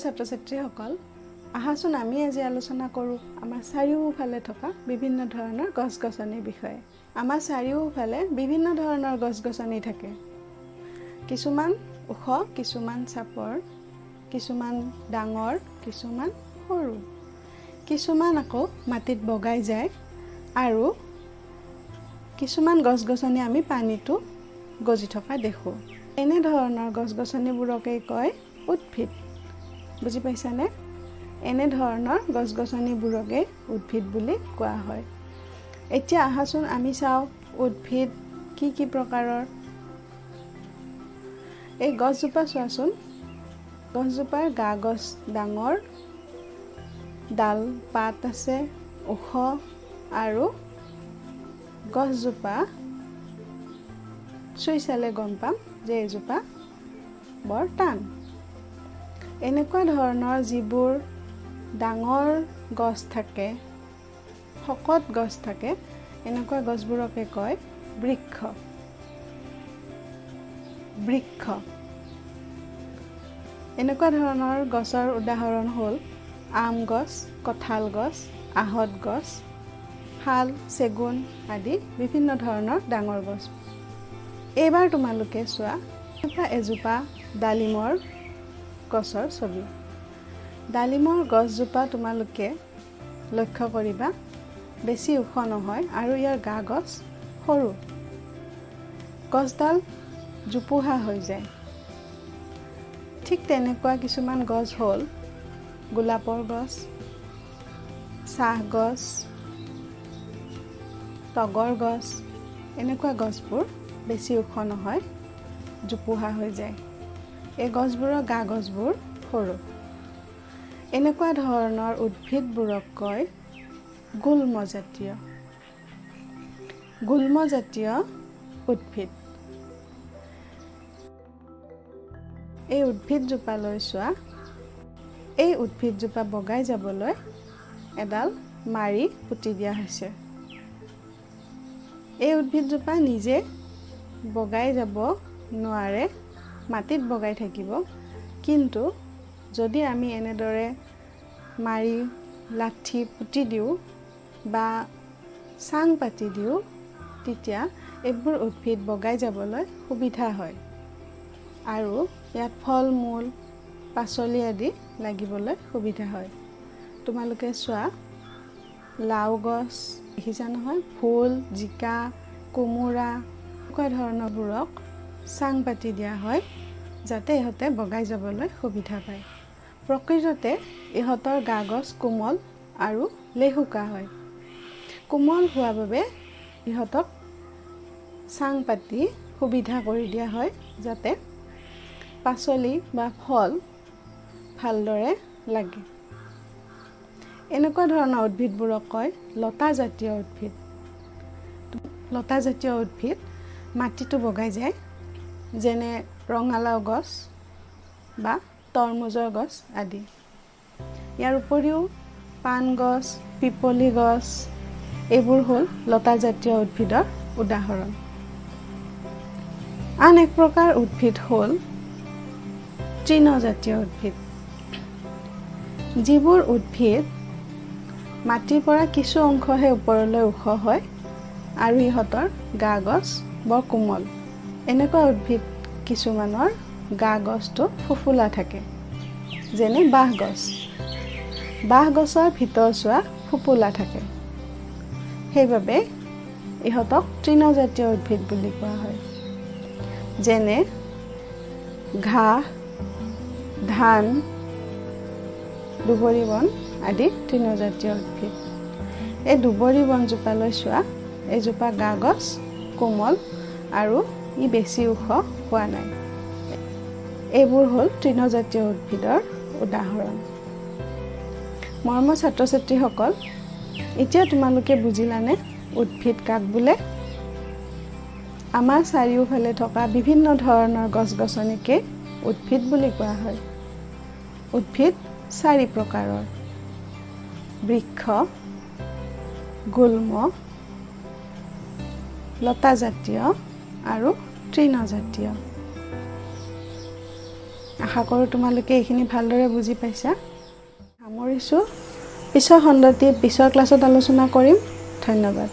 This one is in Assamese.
ছাত্ৰ-ছাত্ৰীসকল, আহাচোন আমি আজি আলোচনা কৰোঁ আমাৰ চাৰিওফালে থকা বিভিন্ন ধৰণৰ গছ-গছনিৰ বিষয়ে। আমাৰ চাৰিওফালে বিভিন্ন ধৰণৰ গছ-গছনি থাকে। কিছুমান ওখ, কিছুমান চাপৰ, কিছুমান ডাঙৰ, কিছুমান সৰু, কিছুমান আকৌ মাটিত বগাই যায় আৰু কিছুমান গছ-গছনি আমি পানীতো গজি থকা দেখোঁ। এনেধৰণৰ গছ-গছনিবোৰকেই কয় উদ্ভিদ। বুজি পাইছানে? এনেধৰণৰ গছ-গছনিবোৰকে উদ্ভিদ বুলি কোৱা হয়। এতিয়া আহাচোন আমি চাওঁ উদ্ভিদ কি কি প্ৰকাৰৰ। এই গছজোপা চোৱাচোন, গছজোপাৰ গা গছ ডাঙৰ, ডাল পাত আছে ওখ আৰু গছজোপা চুই চালে গম পাম যে এইজোপা বৰ টান। এনেকুৱা ধৰণৰ যিবোৰ ডাঙৰ গছ থাকে, শকত গছ থাকে, এনেকুৱা গছবোৰকে কয় বৃক্ষ। বৃক্ষ এনেকুৱা ধৰণৰ গছৰ উদাহৰণ হ'ল আম গছ, কঁঠাল গছ, আহঁত গছ, শাল, চেগুন আদি বিভিন্ন ধৰণৰ ডাঙৰ গছ। এইবাৰ তোমালোকে চোৱা এজোপা ডালিমৰ গছৰ ছবি। ডালিমৰ গছজোপা তোমালোকে লক্ষ্য কৰিবা, বেছি ওখ নহয় আৰু ইয়াৰ গা গছ সৰু। গছডাল জোপোহা হৈ যায়। ঠিক তেনেকুৱা কিছুমান গছ হ'ল গোলাপৰ গছ, চাহ গছ, তগৰ গছ। এনেকুৱা গছবোৰ বেছি ওখ নহয়, জোপোহা হৈ যায়। এই গছবোৰৰ গা গছবোৰ সৰু। এনেকুৱা ধৰণৰ উদ্ভিদবোৰক কয় গুল্মজাতীয়। গুল্মজাতীয় উদ্ভিদ। এই উদ্ভিদজোপালৈ চোৱা, এই উদ্ভিদজোপা বগাই যাবলৈ এডাল মাৰি পুতি দিয়া হৈছে। এই উদ্ভিদজোপা নিজে বগাই যাব নোৱাৰে, মাটিত বগাই থাকিব। কিন্তু যদি আমি এনেদৰে মাৰি লাঠি পুতি দিওঁ বা চাং পাতি দিওঁ, তেতিয়া এইবোৰ উদ্ভিদ বগাই যাবলৈ সুবিধা হয় আৰু ইয়াত ফল মূল, পাচলি আদি লাগিবলৈ সুবিধা হয়। তোমালোকে চোৱা, লাও গছ দেখিছা নহয়, ভোল, জিকা, কোমোৰা এনেকুৱা ধৰণৰবোৰক চাং পাতি দিয়া হয় যাতে ইহঁতে বগাই যাবলৈ সুবিধা পায়। প্ৰকৃততে ইহঁতৰ গা গছ কোমল আৰু লেহুকা হয়। কোমল হোৱা বাবে ইহঁতক চাং পাতি সুবিধা কৰি দিয়া হয় যাতে পাচলি বা ফল ভালদৰে লাগে। এনেকুৱা ধৰণৰ উদ্ভিদবোৰক কয় লতাজাতীয় উদ্ভিদ। লতাজাতীয় উদ্ভিদ মাটিটো বগাই যায়, যেনে ৰঙালাও গছ বা তৰমুজৰ গছ আদি। ইয়াৰ উপৰিও পাণ গছ, পিপলি গছ, এইবোৰ হ'ল লতাজাতীয় উদ্ভিদৰ উদাহৰণ। আন এক প্ৰকাৰ উদ্ভিদ হ'ল তৃণজাতীয় উদ্ভিদ। যিবোৰ উদ্ভিদ মাটিৰ পৰা কিছু অংশহে ওপৰলৈ ওখ হয় আৰু ইহঁতৰ গা গছ বৰ কোমল। এনেকুৱা উদ্ভিদ কিছুমানৰ গা গছটো ফোফোলা থাকে, যেনে বাঁহ গছ। বাঁহ গছৰ ভিতৰচোৱা ফোপোলা থাকে, সেইবাবে ইহঁতক তৃণজাতীয় উদ্ভিদ বুলি কোৱা হয়। যেনে ঘাঁহ, ধান, দুবৰি বন আদি তৃণজাতীয় উদ্ভিদ। এই দুবৰি বনজোপালৈ চোৱা, এইজোপা গা গছ কোমল আৰু ই বেছি ওখ হোৱা নাই। এইবোৰ হ'ল তৃণজাতীয় উদ্ভিদৰ উদাহৰণ। মৰমৰ ছাত্ৰ-ছাত্ৰীসকল, এতিয়া তোমালোকে বুজিলানে উদ্ভিদ কাক বোলে? আমাৰ চাৰিওফালে থকা বিভিন্ন ধৰণৰ গছ-গছনিকে উদ্ভিদ বুলি কোৱা হয়। উদ্ভিদ চাৰি প্ৰকাৰৰ: বৃক্ষ, গুল্ম, লতাজাতীয় আৰু তৃণজাতীয়। আশা কৰোঁ তোমালোকে এইখিনি ভালদৰে বুজি পাইছা। সামৰিছোঁ। পিছৰ খণ্ডটি পিছৰ ক্লাছত আলোচনা কৰিম। ধন্যবাদ।